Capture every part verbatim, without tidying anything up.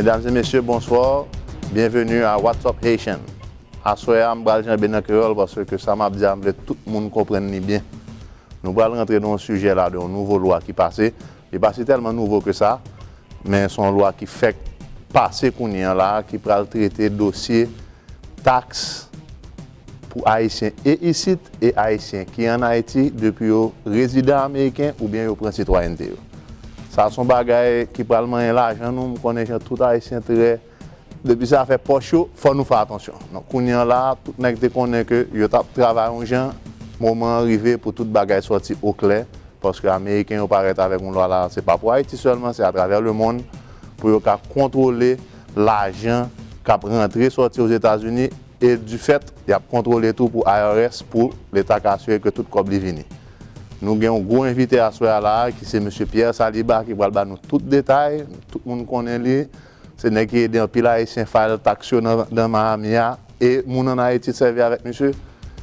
Medam e mesye, bonswa. Byenveni a What's Up Haitian. Aswè a, m pral janbe nan kreyòl paske sa m ap di a, m vle tout moun konprann li byen. Nou pral rantre nan yon sijè la de yon nouvo lwa ki pase. Li pa si tèlman nouvo ke sa, men se yon lwa ki fèk pase kounye a la, ki pral trete dosye taks pou Ayisyen e isit e Ayisyen ki ann Ayiti depi yo rezidan ameriken oubyen yo pran sitwayènte yo. Sa se yon bagay ki pral manyen lajan nou, m konnen jan tout Ayisyen trè, depi se afè pòch yo, fò nou fè atansyon. Donk, kounye a la, tout nèg te konnen ke yo t ap travay yon jan, moman an rive pou tout bagay sòti oklè, paske ameriken yo parèt avèk yon lwa la, se pa pou Ayiti sèlman, se atravè lemonn, pou yo ka kontwole lajan k ap rantre sòti Ozetazini, e difèt, y ap kontwole tou pou I R S, pou Leta ka asire ke tout kòb li vini. Nou gen yon gwo envite aswè a la, ki se mesye Pierre Saliba, ki pral ba nou tout detay. Tout moun konnen li. Se nèg ki ede anpil Ayisyen file taks yo nan, nan Miami a. E moun ann Ayiti sèvi avèk misye.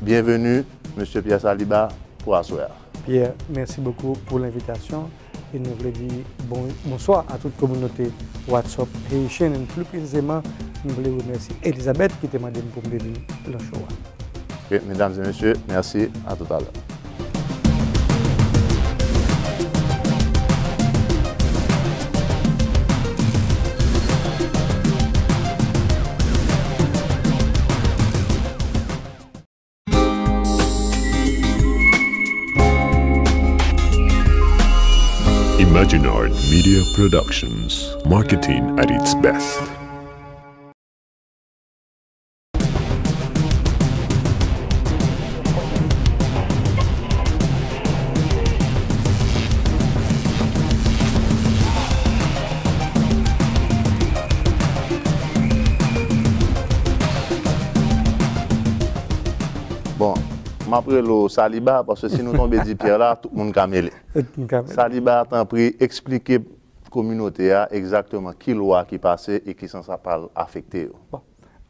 Byenveni, mesye Pierre Saliba, pou aswè a. Pierre, merci beaucoup pour l'invitation. E nou vle di bon, bonswa a tout kominote What's Up Haitian, and plus précisément, nou vle remèsye Elizabeth ki te mande m pou m te vin lan show a. Ok, medam e mesye, mèsi, a toutalè. Imaginard Media Productions, marketing at its best. Bon, m ap rele w Saliba, paske si nou tonbe di Pierre la, tout moun ka mele. Tout moun ka mele. Saliba, tanpri, eksplike kominote a egzakteman ki lwa ki pase e kijan sa pral afekte yo. Bon.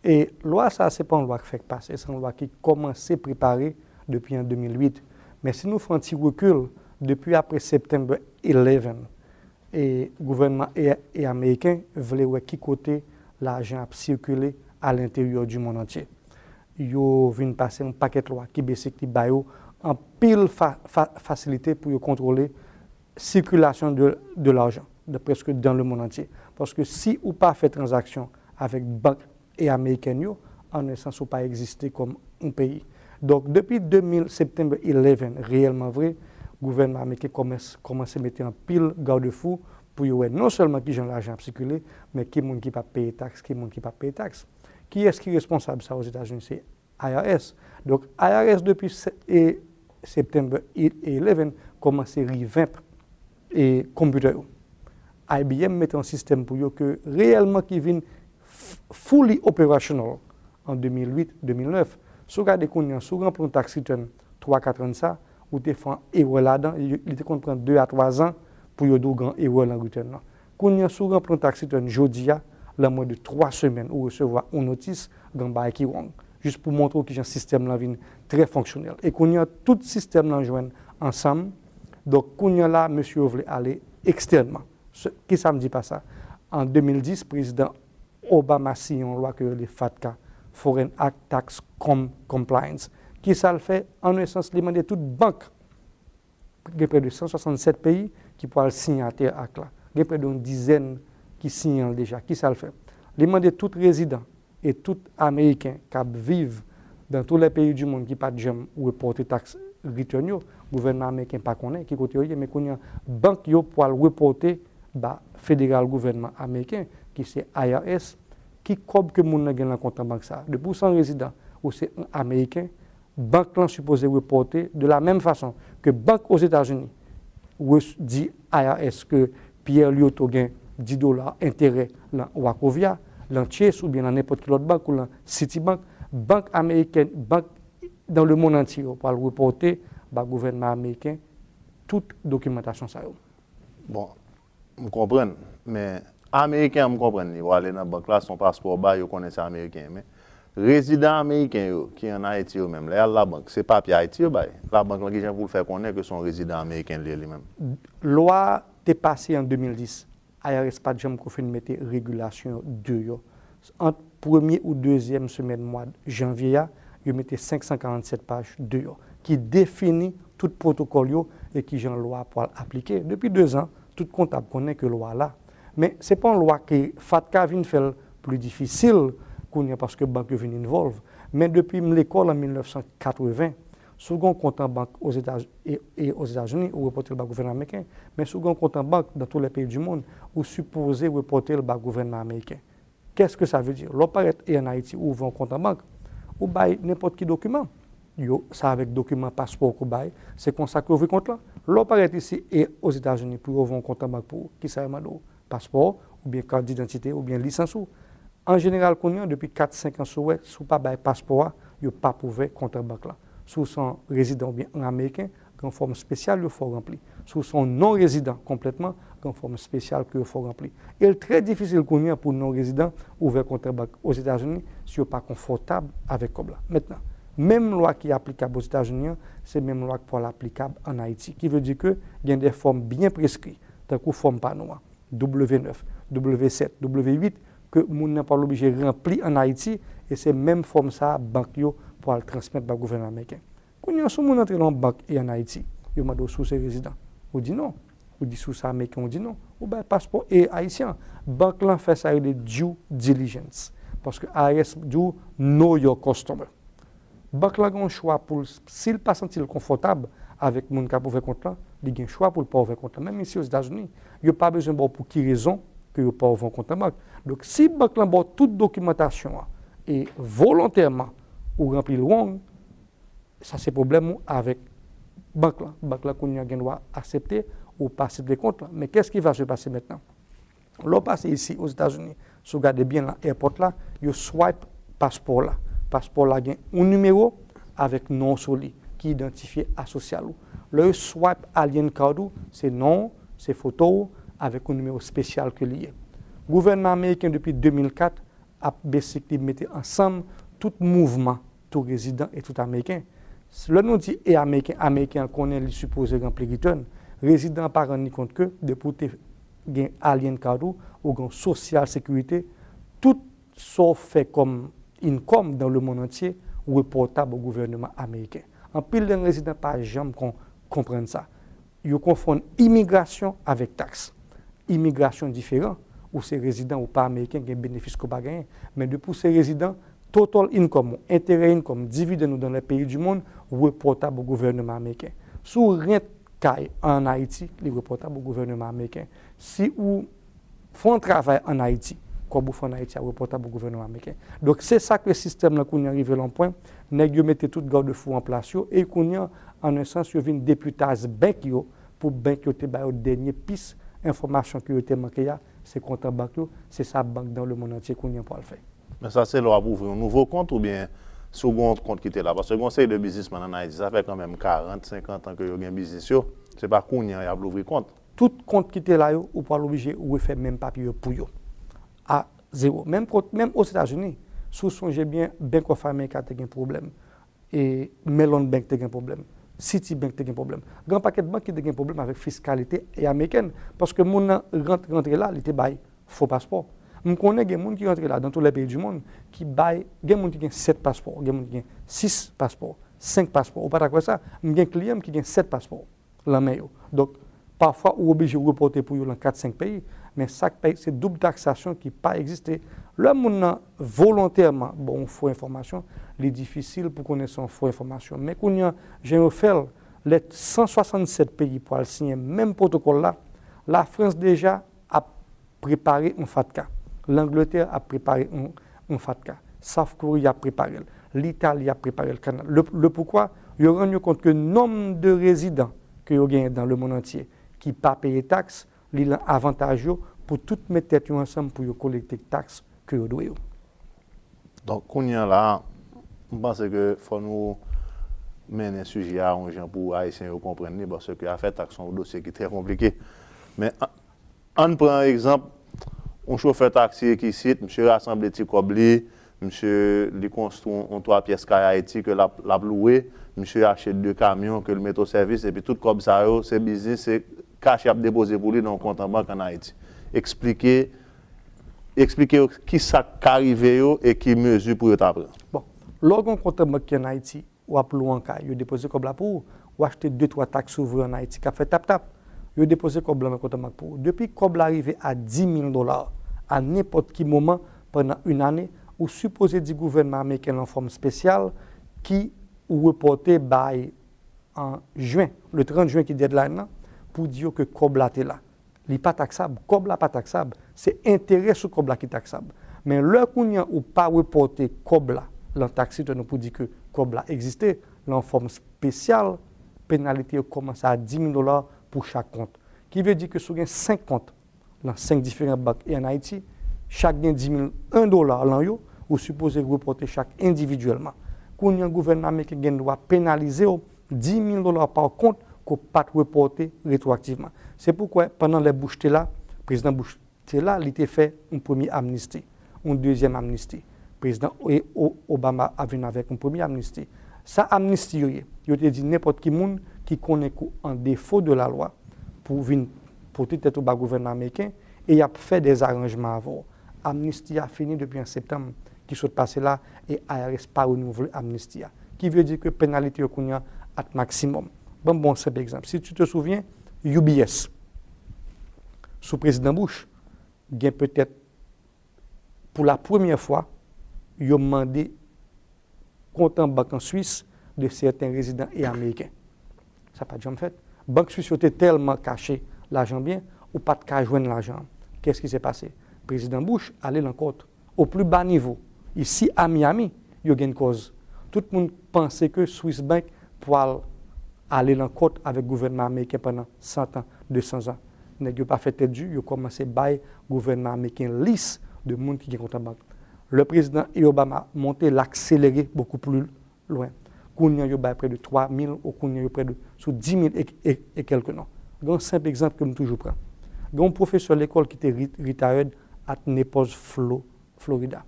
E lwa sa, se pa yon lwa ki fèk pase, se yon lwa ki kòmanse prepare depi an de mil uit. Men si nou fè yon ti rekil, depi apre September eleven, e gouvènman e, e ameriken vle wè ki kote lajan ap sikile alenteryè di mond antye. Yo vin pase yon pakèt lwa ki besik li ba yo anpil fa, fa, fasilite pou yo kontwole sikilasyon de, de lajan, de, prèske dans le monde entier. Paske si ou pa fè tranzaksyon avèk bank e amerikèn yo, an un sens ou pa egziste kòm yon peyi. Donk, depi de mil, September eleven, reyèlman vre, gouvènman ameriken kòmans-, kòmanse mete anpil gadefou pou yo wè non sèlman kijan lajan ap sikile, men ki moun ki p ap peye taks, ki moun ki p ap peye taks. Kiyès ki responsab sa Ozetazini? Se I R S. Donk, I R S depi se-, e, September eleven kòmanse revamp e computer yo. I B M mete yon sistèm pou yo ke reyèlman ki vin f-, fully operational an de mil uit, de mil nèf. Si w gade kounye a, si w ranpli yon tax return twa, kat an de sa, ou te fè yon erè ladan, li, li te konn pran de a twa zan pou yo di w gen erè nan return nan. Kounye a, si w ranpli yon tax return jodi a, lan mwens de twa semèn, ou resevwa yon notis, gen bagay ki wrong. Jis pou montre w kijan sistèm lan vin trè fonksyonèl. E kounye a, tout sistèm lan jwenn ansanm. Donk, kounye a la, mesye yo vle ale ekstènman. Se, kisa m di pa sa? An de mil dis, prezidan Obama siyen yon lwa ke yo rele FATCA, Foreign Act Tax Com-, Compliance. Kisa l fè? An un sens, li mande tout bank, gen prè de san swasannsèt peyi ki pral siyatè ak la. Gen prè de yon dizèn ki siyen l deja. Kisa l fè? Li mande tout rezidan e tout Ameriken k ap viv dans tous les pays du monde ki pa t janm repòte tax return yo, gouvènman ameriken pa konnen ki kote yo ye, men kounye a, bank yo pral repòte ba federal gouvènman ameriken, ki se I R S, ki kòb ke moun nan gen lan kont nan bank sa a. Depi w se yon rezidan, ou se yon Ameriken, bank lan sipoze repòte de la menm fason ke bank Ozetazini res-, di I R S ke Pierre Liautaud gen dis dola enterè lan Wachovia, lan Chase oubyen lan nenpòt ki lòt bank ou lan Citibank, bank amerikèn, bank dans le monde entier yo pral repòte ba gouvènman ameriken tout dokimantasyon sa yo. Bon, m konprann, men ameriken an m konprann li, w ale nan bank la, se yon paspò w bay, yo konnen se ameriken, men rezidan ameriken yo ki ann Ayiti yo menm, lè y al labank, se papye Ayiti yo bay. Labank lan ki jan pou l fè konnen ke se yon rezidan ameriken l ye li menm? Lwa a te pase an de mil dis. I R S pa t janm ko fin mete regilasyon yo deyò. Ant premye ou dezyèm semèn mwa janvye a, yo mete senk san karannsèt paj deyò, ki defini tout pwotokòl yo e ki jan lwa a pral aplike. Depi dezan, tout kontab konnen ke lwa la. Men se pa yon lwa ke FATCA vin fè l pli difisil kounye a paske bank yo vin involve. Men depi m lekòl an mil nèf san katreven, si w gen yon kont an bank Ozetaz-, e, e Ozetazini, ou repòte l ba gouvènman ameriken. Men si w gen yon kont an bank dans tous les pays du monde, ou sipoze repòte l ba gouvènman ameriken. Qu'est-ce que ça veut dire? Lè w parèt e ann Ayiti, ou ouvè yon kont an bank, ou bay nenpòt ki dokiman. Yo, sa avèk dokiman paspò ke w bay, se konsa ke yo ouvri kont lan. Lè w parèt isi e Ozetazini pou yo ouvri yon kont an bank pou ou, kisa yo mande w? Paspò, oubyen kat didantite, oubyen lisans ou. An jeneral, kounye a, depi kat, senk an, si w wè, si w pa bay paspò a, yo p ap ouvè kont an bank lan. Si w se yon rezidan oubyen yon ameriken, gen yon fòm espesyal yo fè w ranpli. Si w se yon non-rezidan konplètman, gen yon fòm espesyal ke yo fè w ranpli. E l trè difisil kounye a pou non-rezidan ouvè kont an bank Ozetazini si yo pa konfòtab avèk kòb la. Mentnan, menm lwa ki aplikab Ozetazini an, se menm lwa k pral aplikab ann Ayiti. Ki vle di ke gen de fòm byen preskri, tankou fòm pa nou an, W nèf, W sèt, W uit, ke moun nan pral oblije ranpli ann Ayiti, e se menm fòm sa a bank yo pral transmèt ba gouvènman ameriken. Kounye a, si yon moun antre nan yon bank e ann Ayiti, yo mande w si w se rezidan. Ou di non. Ou di si w se ameriken, ou di non. Ou bay paspò e ayisyen an. Bank lan fè sa yo rele due diligence. Paske I R S di w know your customer. Bank lan gen yon chwa pou l, si l pa santi l konfòtab avèk moun k ap ouvè kont lan, li gen chwa pou l pa ouvè kont lan. Menm isi Ozetazini, yo pa bezwen ba w pou ki rezon ke yo pa ouvè yon kont nan bank. Donk, si bank lan ba w tout dokimantasyon an e volontèman ou ranpli l wrong, sa se pwoblèm ou avèk bank lan. Bank lan kounye a gen dwa aksepte ou pa aksepte kont lan. Men qu'est-ce qui va se passer maintenant? Lè w pase isi Ozetazini, si w gade byen lan èpòt la, yo swipe paspò la. Paspò la gen yon nimewo avèk non w sou li ki idantifye a sosyal ou. Lè yo swipe Alien Card ou, se non w, se foto w avèk yon nimewo espesyal ke li ye. Gouvènman ameriken depi de mil kat ap basically mete ansanm tout mouvman tou rezidan e tout ameriken. Lè nou di e ameriken, ameriken an konnen li sipoze ranpli return. Rezidan an pa rann li kont ke depi w te gen Alien Card ou, ou gen yon sosyal sekirite, tout sa w fè kòm income dans le monde entier repòtab o gouvènman ameriken. Anpil nan rezidan pa janm kon-, konprann sa. Yo konfonn imigrasyon avèk taks. Imigrasyon diferan. Ou se rezidan, ou pa ameriken, gen benefis ke w pa genyen. Men depi w se rezidan, total income ou, enterè income, dividend ou dans les pays du monde, repòtab o gouvènman ameriken. Si w rent kay ann Ayiti, li repòtab o gouvènman ameriken. Si ou fè yon travay ann Ayiti, kòb ou fè ann Ayiti a repòtab o gouvènman ameriken. Donk, se sa ke sistèm lan kounye a rive lan pwen, nèg yo mete tout gadefou an plas yo, e kounye a, an en sans, yo vin deputize bank yo, pou bank yo te ba yo dènye pis enfòmasyon ke yo te manke a, se kont an bank yo, se sa bank dans le monde entier kounye a pral fè. Men sa se lè w ap ouvri yon nouvo kont oubyen si w gen yon kont ki te la? Paske gen yon seri de biznismann ann Ayiti, sa fè kanmenm karant, senkant an ke yo gen biznis yo, se pa kounye a y ap louvri kont. Tout kont ki te la yo, ou pral oblije refè menm papye yo pou yo. A zewo. Menm kot, menm Ozetazini, si w sonje byen, Bank of America te gen pwoblèm. E Mellon Bank te gen pwoblèm. Citibank te gen pwoblèm. Gen yon pakèt bank ki te gen pwoblèm avèk fiskalite e amerikèn. Paske moun nan rant-, rantre la, li te bay fo paspò. M konnen gen moun ki rantre la, dans tous les pays du monde, ki bay, gen moun ki gen sèt paspò, gen moun ki gen sis paspò, senk paspò. Ou pa ta kwè sa? M gen kliyan m ki gen sèt paspò lan men yo. Donk, pafwa ou oblije repòte pou yo lan kat, senk peyi, men sa k pa, se doub taksasyon ki pa egziste. Lè moun nan volontèman ba w yon fo enfòmasyon, li difisil pou konnen se yon fo enfòmasyon. Men kounye a, jan yo fè l, lè san swasannsèt peyi pral siyen menm pwotokòl la, Lafrans deja ap prepare yon FATCA. Langletè ap prepare yon, yon FATCA. South Korea ap prepare l. Litali ap prepare l. Kana-, le, le poukwa, yo rann yo kont ke nonb de rezidan ke yo genyen dans le monde entier ki pa peye taks, li lan avantaj yo pou tout met tèt yo ansanm pou yo kolekte taks ke yo dwe yo. Donk, kounye a la, m panse ke fò nou mennen sijè a yon jan pou Ayisyen yo konprann li, paske afè taks se yon dosye ki trè konplike. Men, an, ann pran egzanp, yon chofè taksi ki isit, misye rasanble ti kòb li, misye, li konstwi yon, yon twa pyès kay Ayiti ke l ap, l ap lwe, misye achte de kamyon ke l mete o sèvis, epi tout kòb sa yo, se biznis, se kach y ap depoze pou li nan yon kont an bank ann Ayiti. eksplike, eksplike yo ki sa k ka rive yo e ki mezi pou yo ta pran. Bon, lè w gen yon kont an bank ki ann Ayiti, w ap lwe yon kay, yo depoze kòb la pou ou, w achte de twa taks ouvri ann Ayiti k ap fè tap tap, yo depoze kòb la nan kont an bank pou ou. Depi kòb la rive a di mil dola, a nenpòt ki moman pandan yon ane, ou sipoze di gouvènman ameriken lan fòm espesyal ki ou repòte bay an jen, le trant jen ki deadline nan, pou di yo ke kòb la te la. Li pa taksab, kòb la pa taksab, se enterè sou kòb la ki taksab. Men lè kounye a ou pa repòte kòb la lan tax return ou pou di ke kòb la egziste, lan fòm espesyal, penalite yo kòmanse a di mil dola pou chak kont. Ki vle di ke si w gen senk kont lan senk diferan bank e ann Ayiti, chak gen di mil, en dola lan yo, ou sipoze repòte chak endividyèlman. Kounye a gouvènman ameriken gen dwa penalize w di mil dola pa kont ke w pa t repòte retwoaktivman. Se poukwa pandan lè Bush te la, prezidan Bush te la, li te fè yon premye amnisti, yon dezyèm amnisti. Prezidan Obama ap vin avèk yon premye amnisti. Sa amnisti yo ye? Yo te di nenpòt ki moun ki konnen ke w an defo de lalwa pou w vin pote tèt ou ba gouvènman ameriken e y ap fè dè zaranjman avè w. Amnisti a fini depi an septanm ki sot pase la e I R S pa renouvle amnisti a. Ki vle di ke penalite yo kounye a at maksimòm. Ban m ba w yon senp egzanp. Si tu te souviens, U B S, sou prezidan Bush, gen petèt pou la premyè fwa, yo mande kont an bank an Swis de sèten rezidan e ameriken. Sa pa t janm fèt. Bank Swis yo te tèlman kache lajan byen, ou pa t ka jwenn lajan an. Qu'est-ce qui s'est passé? Prezidan Bush ale lan kòt. O pli ba nivo, isi a Miami, yo gen kòz. Tout moun panse ke Swiss Bank pwal ale lan kòt avèk gouvènman ameriken pandan san tan, de san zan. Nèg yo pa fè tèt di, yo kòmanse bay gouvènman ameriken lis de moun ki gen kont an bank. Lè prezidan Obama monte, l akselere bokou pli lwen. Kounye a yo bay prè de twa mil, ou kounye a yo prè de sou di mil e, e, e kèlke non. Gen yon senp egzanp ke m toujou pran. Gen yon pwofesè lekòl ki te ri- retired at Naples, Flo- Florida.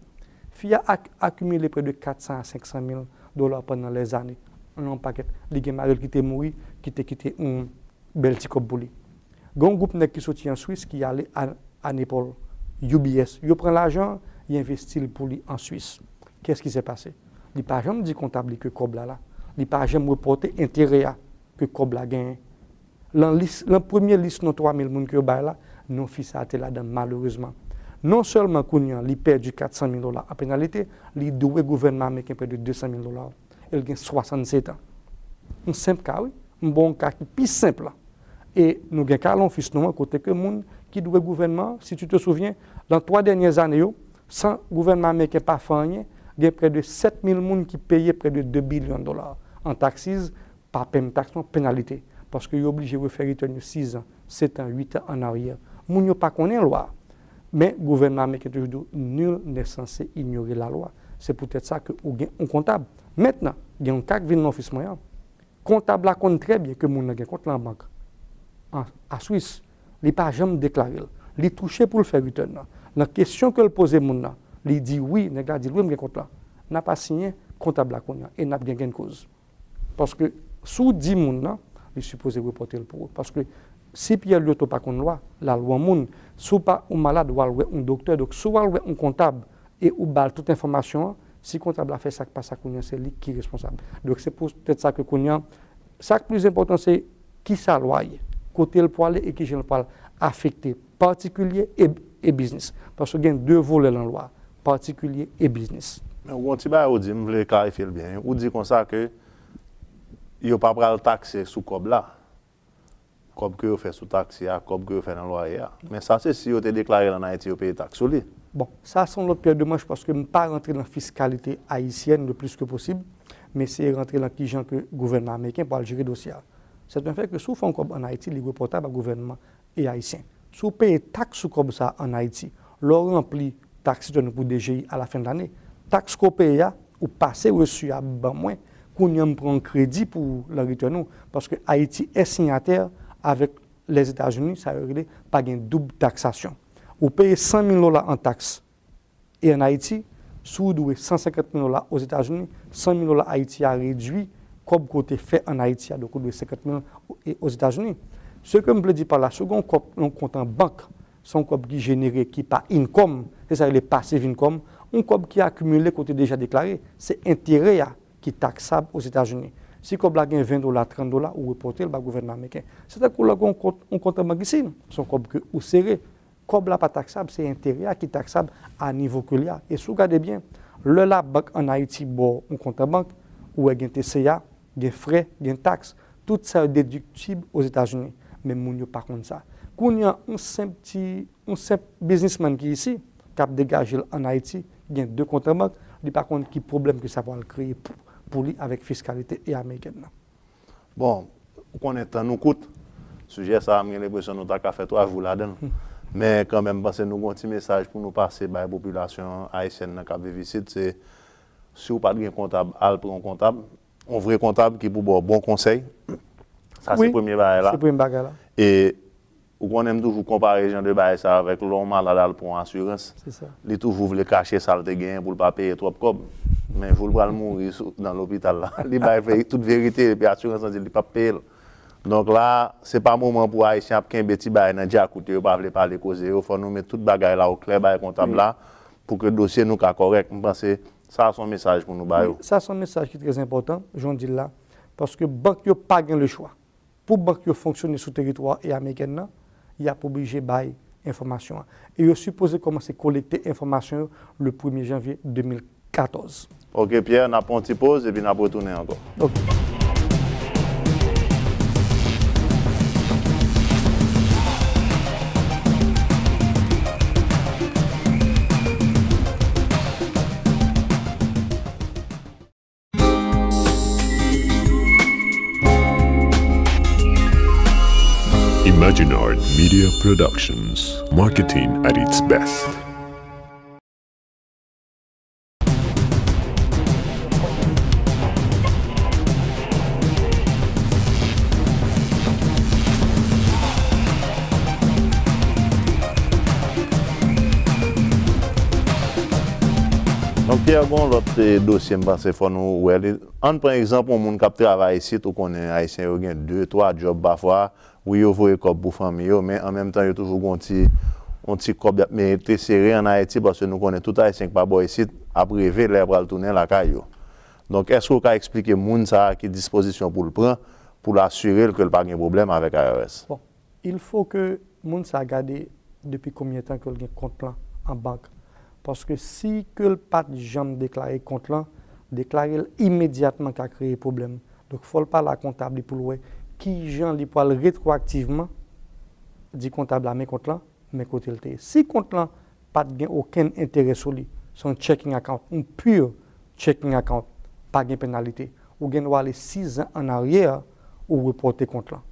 Fi a ak- akimile prè de kat san a senk san mil dola pandan lèzane. Nan yon pakèt. Li gen mari l ki te mouri, ki te kite yon bèl ti kòb pou li. Gen yon gwoup nèg ki soti an Swis ki ale a, a Naples, U B S. Yo pran lajan an, y envesti l pou li an Swis. Qu'est-ce qui s'est passé? Li pa janm di kontab li ke kòb la la. Li pa janm repòte enterè a ke kòb la genyen. Lan lis, lan premye lis non twa mil moun ke yo bay la, non fi sa a te ladan malerezman. Non sèlman kounye a li pèdi kat san mil dola an penalite, li dwe gouvènman ameriken prè de de san mil dola. E l gen swasannsèt an. Yon senp ka, wi. M ba w yon ka ki pi senp la. E nou gen ka lan ofis nou an kote ke moun ki dwe gouvènman an, si tu te souviens, lan twa dènye zane yo, san gouvènman ameriken pa fè anyen, gen prè de sèt mil moun ki peye prè de de bilyon dola an taxes, pa pèm taks non, penalite. Paske yo oblije refè return yo sizan, setan, uitan an aryè. Moun yo pa konnen lwa. Men gouvènman ameriken toujou di w, nul n'est censé ignorer la loi. Se poutèt sa ke ou gen yon kontab. Mentnan, gen yon ka k vin nan ofis mwen an. Kontab la konn trè byen ke moun nan gen kont lan bank an, a Swis. Li pa janm deklare l. Li touche pou l fè return nan. Nan kesyon ke l poze moun nan, li di wi, nèg la di l wi m gen kont lan. N ap asiyen kontab la kounye a e n ap gen gennkoz. Paske si w di moun nan, li sipoze repòte l pou ou. Paske si Pierre Lyoto pa konn lwa, l al wè yon moun. Si w pa ou malad, w al wè yon doktè. Donk, si w al wè yon kontab e ou ba l tout enfòmasyon an, si kontab la fè sa k pa sa kounye a, se li ki responsab. Donk, se poutèt sa ke kounye a, sa k plis enpòtan, se kisa lwa ye, kote l pwale e kijan l pral afekte patikilye e, e biznis. Paske gen de volè lan lwa, patikilye e biznis. Men ou gen yon ti bagay ou di, m vle klarifye l byen. Ou di konsa ke yo pa pral takse sou kòb la. Kòb ke yo fè sou taksi a, kòb ke yo fè nan lwaye a. Men sa se si yo te deklare l ann Ayiti, yo peye taks sou li. Bon, sa se yon lòt pyè de manch paske m pa rantre nan fiskalite ayisyèn le plis ke posib, m eseye rantre lan kijan ke gouvènman ameriken pral jere dosye a. C'est un fait que si w fè yon kòb ann Ayiti, li repòtab a gouvènman e ayisyen. Si w peye taks sou kòb sa a ann Ayiti, lè w ranpli tax return ou pou D G I a la fen de lane, taks ke w peye a, ou pase resi a ban mwen, kounye a m pran yon kredi pou w lan return ou, paske Ayiti est signataire avec les États-Unis, sa yo rele pa gen doub taksasyon. Ou peye san mil dola an taks e ann Ayiti, si w dwe san senkant mil dola Ozetazini, san mil dola Ayiti a redui kòb ke w te fè ann Ayiti a, donk ou dwe senkant mil Ozetazini. Ce que m vle di pa la, si w gen yon kòb, yon kont an bank Se yon kòb ki jenere, ki pa income, se sa yo rele passive income, yon kòb ki akimile ke w te deja deklare. Se enterè a ki taksab Ozetazini. Si kòb la gen ven dola, trant dola, ou repòte l ba gouvènman ameriken. Se tankou lè w gen yon kont, yon kont an bank isi, se yon kòb ke ou sere. Kòb la pa taksab, se enterè a ki taksab a nivo ke l ye a. E si w gade byen, lè labank ann Ayiti ba w yon kont an bank, ou wè gen T C A, gen frè, gen taks. Tout sa yo dediktib Ozetazini. Men moun yo pa konn sa. Kounye a, yon senp ti, yon senp biznismann ki isi, k ap degaje l ann Ayiti, gen de kont an bank, li pa konn ki pwoblèm ke sa pral kreye pou, pou li avèk fiskalite e amerikèn nan. Bon, ou konnen tan nou kout. Sijè sa a, m gen lenpresyon nou ta ka fè twa jou ladan l. Men kanmenm, m panse nou gen yon ti mesaj pou nou pase bay popilasyon ayisyèn nan k ap viv isit. Se, si w pa t gen kontab, al pran yon kontab. Yon vre kontab ki pou ba w bon konsèy. Sa se premye bagay la. Se premye bagay la. E ou konnen m toujou konpare jan de bagay sa avèk lè yon malad al pran yon asirans. Se sa. Li toujou vle kache sa l te genyen pou l pa peye twòp kòb. Men jou l pral mouri sou, nan lopital la, li bay ve-, tout verite, epi asirans lan di l li p ap peye l. Donk la, se pa moman pou Ayisyen ap kenbe ti bagay nan djakout yo, yo pa vle pale koze yo. Fò nou met tout bagay la oklè, bay kontab la, pou ke dosye nou ka kòrèk. M panse sa se yon mesaj pou nou ba yo. Wi, sa se yon mesaj ki trè enpòtan, jan w di l la, paske bank yo pa gen lechwa. Pou bank yo fonksyone sou teritwa e amerikèn nan, y ap oblije bay enfòmasyon an. E yo sipoze kòmanse kolekte enfòmasyon yo le premye janvye de mil katòz. Ok, Pierre, n ap pran yon ti poz epi n ap retounen ankò. Ok. Imaginard Media Productions, marketing at its best. Donk, Pierre, gen yon lòt, eh, dosye m panse fò nou wè li. Ann pran egzanp yon moun k ap travay isit, ou konnen Ayisyen yo gen de, twa djòb pafwa. Wi, yo voye kòb pou fanmi yo, men an menm tan, yo toujou gen yon ti, yon ti kòb y ap mete sere ann Ayiti, paske nou konnen tout Ayisyen ki pa bò isit ap reve lè y ap pral tounen lakay yo. Donk, èske w ka eksplike moun sa a ki dispozisyon pou l pran pou l asire l ke l pa gen pwoblèm avèk I R S? Bon, il faut que moun sa a gade depi konbyen tan ke l gen kont lan an bank. Paske si ke l pa t janm deklare kont lan, deklare l imedyatman ka kreye pwoblèm. Donk, fò l pale a kontab li pou l wè kijan li pral retwoaktivman di kontab la, men kont lan, men kote l te ye. Si kont lan pa t gen okenn enterè sou li, se yon checking account, yon pure checking account, pa gen penalite. Ou gen dwa ale sizan ann aryè, ou repòte kont lan.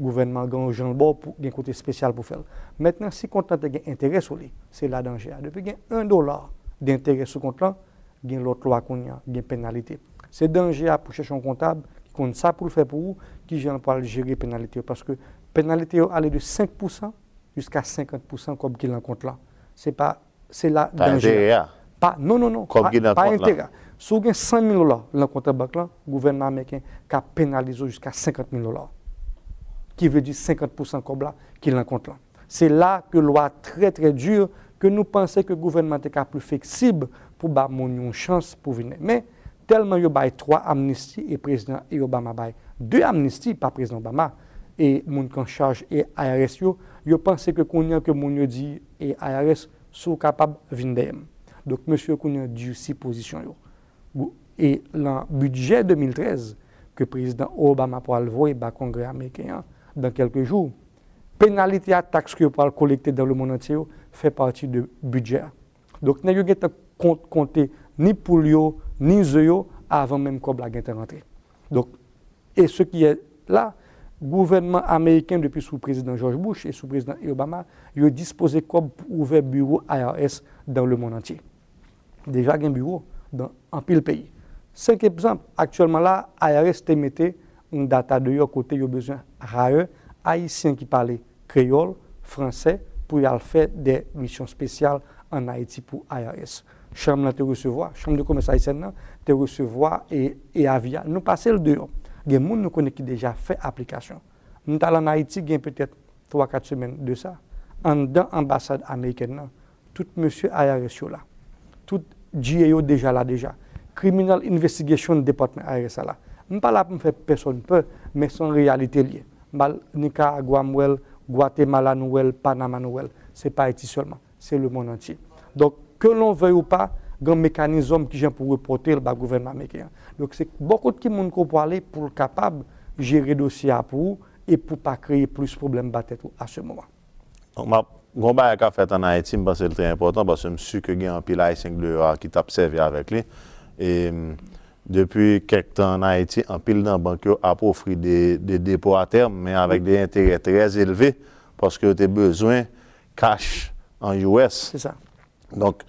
Gouvènman an gen yon jan l ba w pou gen kote espesyal pou fè l. Mentnan, si kont lan te gen enterè sou li, se la danje a. Depi gen yon dola denterè sou kont lan, gen lòt lwa kounye a, gen penalite. Se danje a pou chèche yon kontab ki konn sa pou l fè pou ou, kijan l pral jere penalite yo. Paske penalite yo ale de senk pousan jiska senkant pousan kòb ki lan kont lan. Se pa, se la danje a. Pa enterè a. Pa, non, non, non. Kòb ki lan kont lan. Pa enterè a. Si w gen san mil dola lan kont an bank lan, gouvènman ameriken ka penalize w jiska senkant mil dola. Ki vle di senkant pousan kòb la ki lan kont lan. Se la ke lwa trè, trè di, ke nou panse ke gouvènman te ka pli fleksib pou ba moun yon chans pou vini. Men, tèlman yo bay twa amnisti e prezidan Obama bay de amnisti, pa prezidan Obama, e moun ki an chaj e I R S yo, yo panse ke kounye a ke moun yo di e I R S, si w kapab, vin dèyè m. Donk, mesye yo kounye a dursi pozisyon yo. Gou-, e lan bidjè de mil trèz ke prezidan Obama pral voye ba Kongrè ameriken an dan kèlke jou, penalite a taks ke yo pral kolekte dan lemonn antye yo fè pati de bidjè a. Donk, nèg yo gentan kon-, konte ni poul yo, ni ze yo, avan menm kòb la gentan rantre. Donk, e ce qui est là, gouvènman ameriken, depi sou prezidan George Bush e sou prezidan Obama, yo dispoze kòb pou ouvè biwo I R S dan lemonn antye. Deja gen biwo dan anpil peyi. Senk egzanp, aktyèlman la, I R S te mete yon data deyò kote yo bezwen hire Ayisyen ki pale kreyòl, fransè, pou y al fè de misyon espesyal ann Ayiti pou I R S. Chanm lan te resevwa, Chanm de Komès Ayisyèn nan te resevwa e, e avi a. Nou pase l deyò. Gen moun nou konnen ki deja fè aplikasyon. M t al ann Ayiti gen petèt twa, kat semèn de sa. Anndan anbasad amerikèn nan, tout mesye I R S yo la. Tout G A yo deja la deja. Criminal Investigation Department I R S la la. M pa la pou m fè pèsonn pè, men se yon reyalite l ye. M al Nicaragua, m wè l, Guatemala, nou wè l, Panama, nou wè l. Se pa Ayiti sèlman, se lemonn antye. Donk, ke l on veuille ou pa, gen mekanizm kijan pou repòte l ba gouvènman ameriken an. Donk, se bò kot ki moun ke w pwale pou l kapab jere dosye a pou ou e pou pa kreye plis pwoblèm ba tèt ou a se moman. Donk, m ap, gon bagay k ap fèt ann Ayiti, m panse l trè enpòtan, paske m si ke gen anpil Ayisyen k deyò a ki t ap sèvi avèk li. E, m, depi kèk tan ann Ayiti, anpil nan bank yo ap ofri de, de depo a tèm, men avèk de enterè trè elve, paske yo te bezwen kach an U S. Se sa. Donk,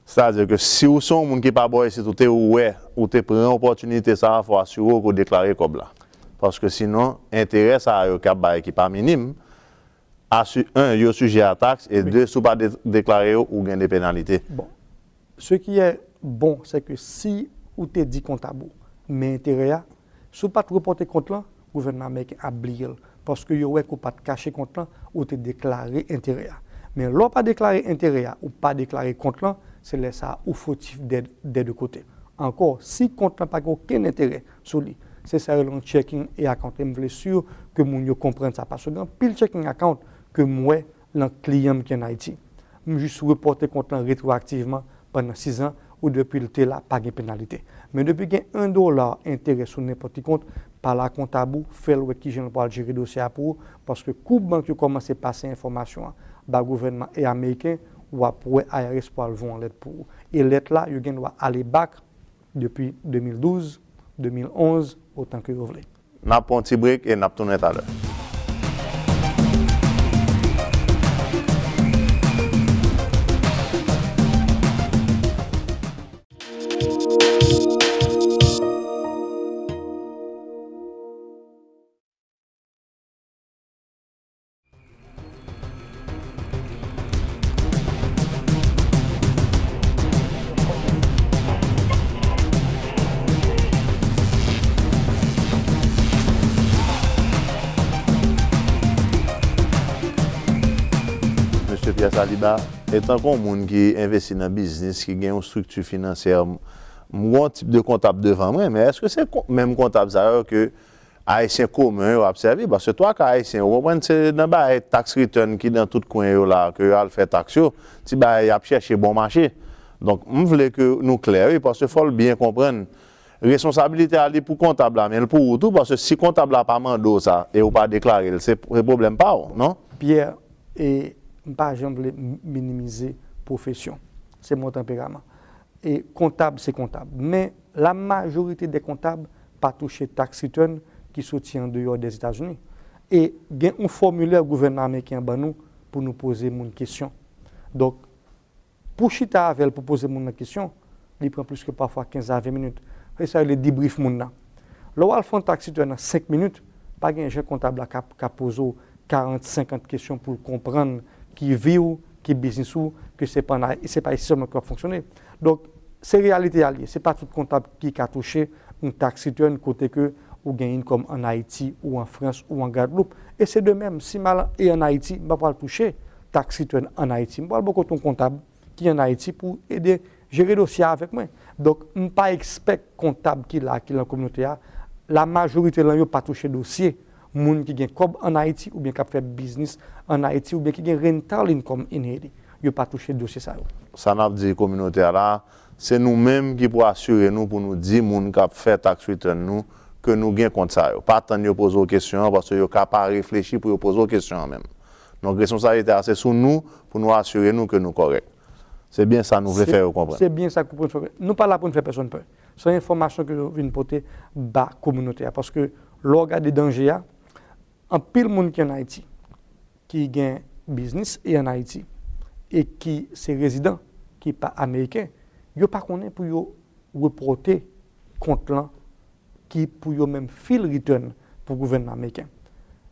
sètadi ke si w se yon moun ki pa bò isit, ou te wè, ou te pran opòtinite sa a, fò asire w ke w deklare kòb la. Paske sinon, enterè sa a yo k ap bay ki pa minim, asi-, en, yo sijè a taks, e Wi. de, si w pa de-, deklare yo, ou gen de penalite. Bon, ce qui est bon, c'est que si ou te di kontab ou, men enterè a, si w pa t repòte kont lan, gouvènman ameriken ap bliye l, paske yo wè ke w pa t kache kont lan, ou te deklare enterè a. Men lè w pa deklare enterè a, ou pa deklare kont lan, se lè sa a ou fotif dè, dè de kote. Ankò, si kont lan pa gen okenn enterè sou li, se sa yo rele yon checking account. E m vle si ke moun yo konprann sa, paske gen anpil checking account ke m wè nan kliyan m ki ann Ayiti. M jis repòte kont lan retwoaktivman pandan sis an, ou depi l te la, pa gen penalite. Men depi gen en dola enterè sou nenpòt ki kont, pale a kontab ou, fè l wè kijan l pral jere dosye a pou ou, paske kou bank yo kòmanse pase enfòmasyon an ba gouvènman e ameriken, w ap wè I R S pral voye yon lèt pou ou. E lèt la, yo gen dwa ale back depi de mil douz, de mil onz, otan ke yo vle. N ap pran yon ti brek e n ap tounen talè. Mesye Pierre Saliba, etanke yon moun ki envesti nan biznis, ki gen yon estrikti finansyè, m, m gen yon tip de kontab devan mwen, men èske se kon-, menm kontab sa yo ke Ayisyen komen yo ap sèvi, paske twa ka Ayisyen, ou konprann, se nan bagay tax return ki nan tout kwen yo la, ke yo al fè taks yo, ti bagay y ap chèche bon mache. Donk, m vle ke nou klè, wi, paske fò l byen konprann, responsabilite a li pou kontab la, men l pou ou tou, paske si kontab la pa mande w sa, e ou pa deklare l, se, se pwoblèm pa w, non? Pierre, e m pa janm vle m-, minimize pwofesyon. Se mon tanperaman. E kontab, se kontab. Men, la majorite dè kontab pa touche tax return ki soti andeyò dèzetazini. E gen yon fòmilè gouvènman ameriken an ban nou pou nou poze moun kesyon. Donk, pou chita avè l, pou poze moun nan kesyon, li pran plis ke pafwa kenz a ven minit. Se sa yo rele debrief moun nan. Lè w al fè yon tax return nan senk minit, pa gen jan kontab la ka, ka poze w karant, senkant kesyon pou l konprann ki vi w, ki biznis ou, ke se pa nan, se pa isi sèlman ke w ap fonksyone. Donk, se reyalite a l ye. Se pa tout kontab ki ka touche yon tax return kote ke ou gen income ann Ayiti, ou an Frans, ou an Gwadloup. E se de menm, si m al e ann Ayiti, m pa pral touche tax return ann Ayiti. M pral bò kote yon kontab ki ann Ayiti pou ede jere dosye a avèk mwen. Donk, m pa ekspèk kontab ki la, ki lan kominote a, la majorite lan yo pa touche dosye moun ki gen kòb ann Ayiti oubyen k ap fè biznis ann Ayiti oubyen ki gen rental income in Haiti. Yo pa touche dosye sa yo. Sa n ap di kominote a la, se nou menm ki pou asire nou pou nou di moun k ap fè tax return nou ke nou gen kont sa yo. Pa tann yo poze w kesyon an, paske yo ka pa reflechi pou yo poze w kesyon an menm. Donk, responsablite a se sou nou pou nou asire nou ke nou kòrèk. Se byen sa nou vle fè yo konprann. Se byen sa ke w konprann fè. Nou pa la pou n fè pèsonn pè. Se yon enfòmasyon ke nou vin pote ba kominote a. Paske lè w gade danje a, anpil moun ki ann Ayiti, ki gen biznis e ann Ayiti, e ki se rezidan, ki pa ameriken, yo pa konnen pou yo repòte kont lan ki pou yo menm fil return pou gouvènman ameriken.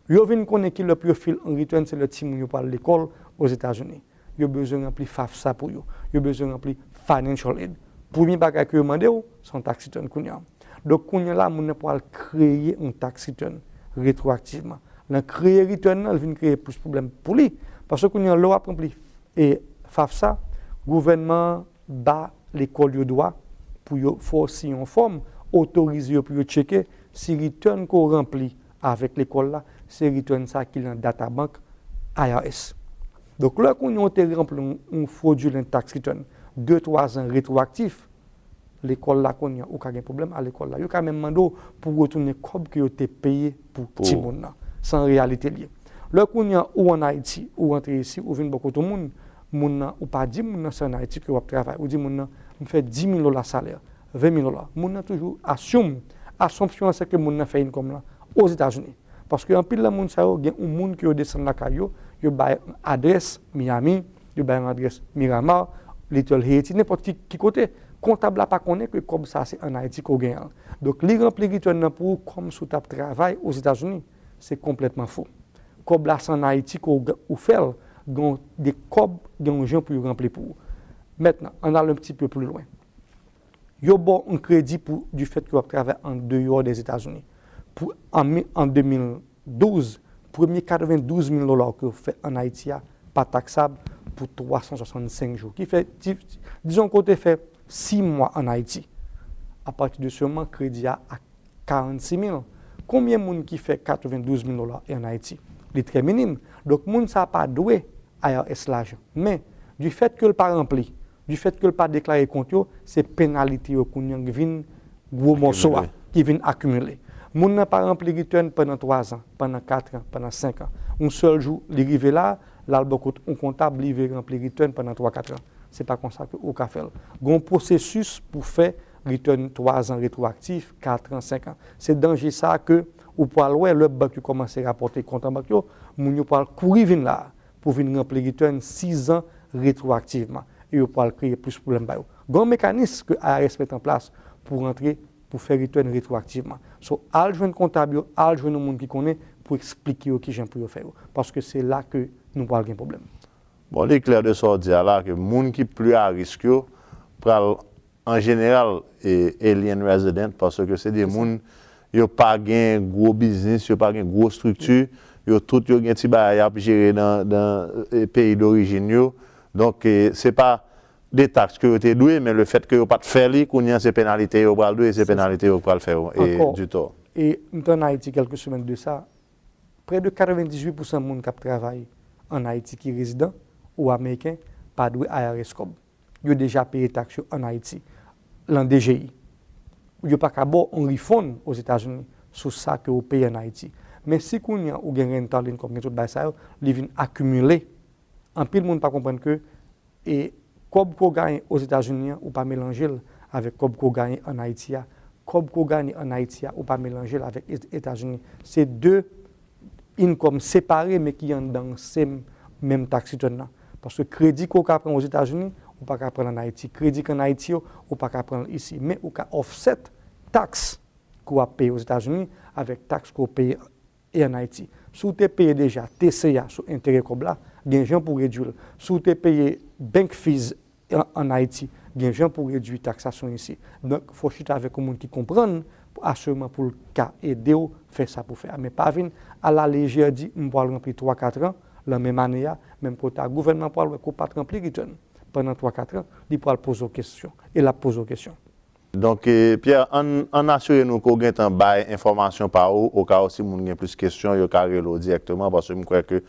Yo vin konnen kilè pou yo fil yon return, se lè timoun yo pral lekòl Ozetazini. Yo bezwen ranpli FAFSA pou yo. Yo bezwen ranpli financial aid. Premye bagay ke yo mande w, se yon tax return kounye a. Donk, kounye a la, moun nan pral kreye yon tax return retwoaktivman. Nan kreye return nan, l vin kreye plis pwoblèm pou li, Paske kounye a, lè w ap ranpli e FAFSA, gouvènman an ba lekòl yo dwa pou yo fè w siyen yon fòm, otorize yo pou yo tcheke si return ke w ranpli avèk lekòl la, se return sa ki nan data bank I R S. Donk, lè kounye a w te ranpli yon, yon fraudulent tax return de twa zan retwoaktif, lekòl la kounye a, ou ka gen pwoblèm a lekòl la. Yo ka menm mande w pou w retounen kòb ke yo te peye pou timoun nan. Se an reyalite l ye. Lè kounye a, ou ann Ayiti, ou rantre isi, ou vin bò kote yon moun, moun nan, ou pa di moun nan se ann Ayiti ke w ap travay. Ou di moun nan, "M fè dis mil dola salè, ven mil dola." Moun nan toujou assume. Assumption an, se ke moun nan fè income lan Ozetazini. Paske anpil nan moun sa yo, gen yon moun ke yo desann lakay yo, yo bay adrès Miami, yo bay yon adrès Miramar, Little Haiti, nenpòt ki, ki kote. Kontab la pa konnen ke kòb sa se ann Ayiti ke w genyen l. Donk, li ranpli return nan pou ou kòmsi w t ap travay Ozetazini. Se konplètman fo. Kòb la se ann Ayiti ke w, ou fè l, gen de kòb, gen yon jan pou yo ranpli pou ou. Mentnan, ann al un petit peu plus loin. Yo ba w yon kredi pou, du fait ke w ap travay an deyò Dèzetazini. Pou, an mi-, an de mil douz, premye katrevendouz mil dola ke w fè ann Ayiti a pa taksab pou twa san swasannsenk jou. Ki fè, di-, dizon ke w te fè sis mwa ann Ayiti. Apati de se moman, kredi a a karannsis mil. Konbyen moun ki fè katrevendouz mil dola ann Ayiti? Li trè minim. Donk, moun sa a pa dwe I R S lajan. Men, du fait ke l pa ranpli, du fait ke l pa deklare kont yo, se penalite yo kounye a ki vin gwo mòso a, ki vin akimile. Moun nan pa ranpli return pandan twa zan, pandan kat an, pandan senk an. Yon sèl jou, li rive la, l al bò kot yon kontab, li vle ranpli return pandan twa, kat an. Se pa konsa ke ou ka fè l. Gen yon pwosesis pou fè return twa zan retwoaktif, kat an, senk an. Se danje sa ke ou pral wè lè bank yo kòmanse rapòte kont an bank yo, moun yo pral kouri vin la a pou vin ranpli return sis zan retwoaktivman. E yo pral kreye plis pwoblèm ba yo. Gen yon mekanis ke I R S met an plas pou rantre, pou fè return retwoaktivman. So, al jwenn kontab yo, al jwenn yon moun ki konnen pou eksplike yo kijan pou yo fè yo. Paske se la ke nou pral gen pwoblèm. Bon, li klè de sa w di a la, ke moun ki pli a risk yo pral, an jeneral, e, alien resident, paske se de moun, yo pa gen gwo biznis, yo pa gen gwo estrikti, yo tout yo gen ti bagay y ap jere nan, nan, e, peyi dorijin yo. Donk, e, se pa de taks ke yo te dwe, men le fait ke yo pa t fè li, kounye a se penalite yo pral dwe, se penalite yo pral fè yo, e, du tort. E m te ann Ayiti kèlke semèn de sa, près de katrevendizuit pousan moun k ap travay ann Ayiti ki rezidan ou ameriken pa dwe I R S kòb. Yo deja peye taks yo ann Ayiti, lan D G I. Yo pa ka ba w yon refund Ozetazini sou sa ke w peye ann Ayiti. Men si kounye a ou gen rental income, gen tout bagay sa yo, li vin akimile. Anpil moun pa konprann ke, e, kòb ke w genyen Ozetazini an, ou pa melanje l avèk kòb ke w genyen ann Ayiti a. Kòb ke w genyen ann Ayiti a, ou pa melanje l avèk Et-, Etazini. Se de income separe, men ki anndan se menm tax return nan. Paske kredi ke w ka pran Ozetazini, ou pa ka pran l ann Ayiti. Kredi k ann Ayiti yo, ou pa ka pran l isi. Men ou ka offset taks ke w ap peye Ozetazini avèk taks ke w peye e ann Ayiti. Si w te peye deja T C A sou enterè kòb la, gen jan pou w redui l. Si w te peye bank fees an, ann Ayiti, gen jan pou w redui taksasyon isi. Donk, fò w chita avèk yon moun ki konprann, pou asireman pou l ka ede w fè sa pou w fè a. Men pa vin alalejè di, "M pral ranpli twa, kat an, lan menm ane a," menm kote a, gouvènman pral wè ke w pa t ranpli return pandan twa, kat an, li pral poze w kesyon, e l ap poze w kesyon. Donk, e, Pierre, ann, ann asire nou ke w gentan bay enfòmasyon pa ou, okawo si moun gen plis kesyon, yo ka rele w dirèkteman, paske m kwè ke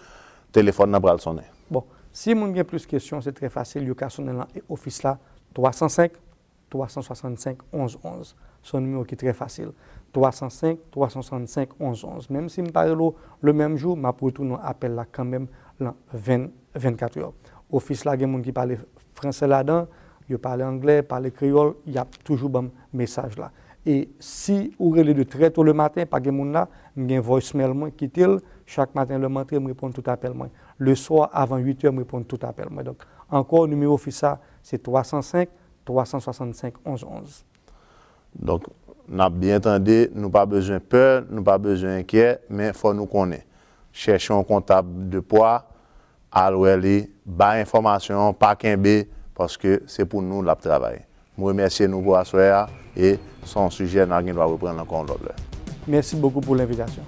telefòn nan pral sonnen. Bon, si moun gen plis kesyon, se trè fasil, yo ka sonnen lan ofis la, twa san senk, twa san swasannsenk, onz onz. Se yon nimewo ki trè fasil. Twa san senk, twa san swasannsenk, onz onz. Menm si m pa rele w le menm jou, m ap retounen w apèl la kanmenm lan ven, vennkat è. Ofis la gen moun ki pale fransè ladan, yo pale anglè, pale kreyòl, y ap toujou ban m mesaj la. E si ou rele de trè to le maten, pa gen moun la, m gen voicemail mwen, kite l. Chak maten lè m antre, m reponn tout apèl mwen. Le swa, avan uit è, m reponn tout apèl mwen. Donk, ankò, nimewo ofis la, se twa san senk, twa san swasannsenk, onz onz. Donk, n ap byen tande, nou pa bezwen pè, nou pa bezwen enkyè, men fò nou konnen. Chèche yon kontab de pwa, al wè li, bay enfòmasyon an, pa kenbe, paske se pou nou l ap travay. M remèsye nou pou aswè a, e se yon sijè n a gen dwa reprann ankò yon lòt lè. Merci beaucoup pour l'invitation.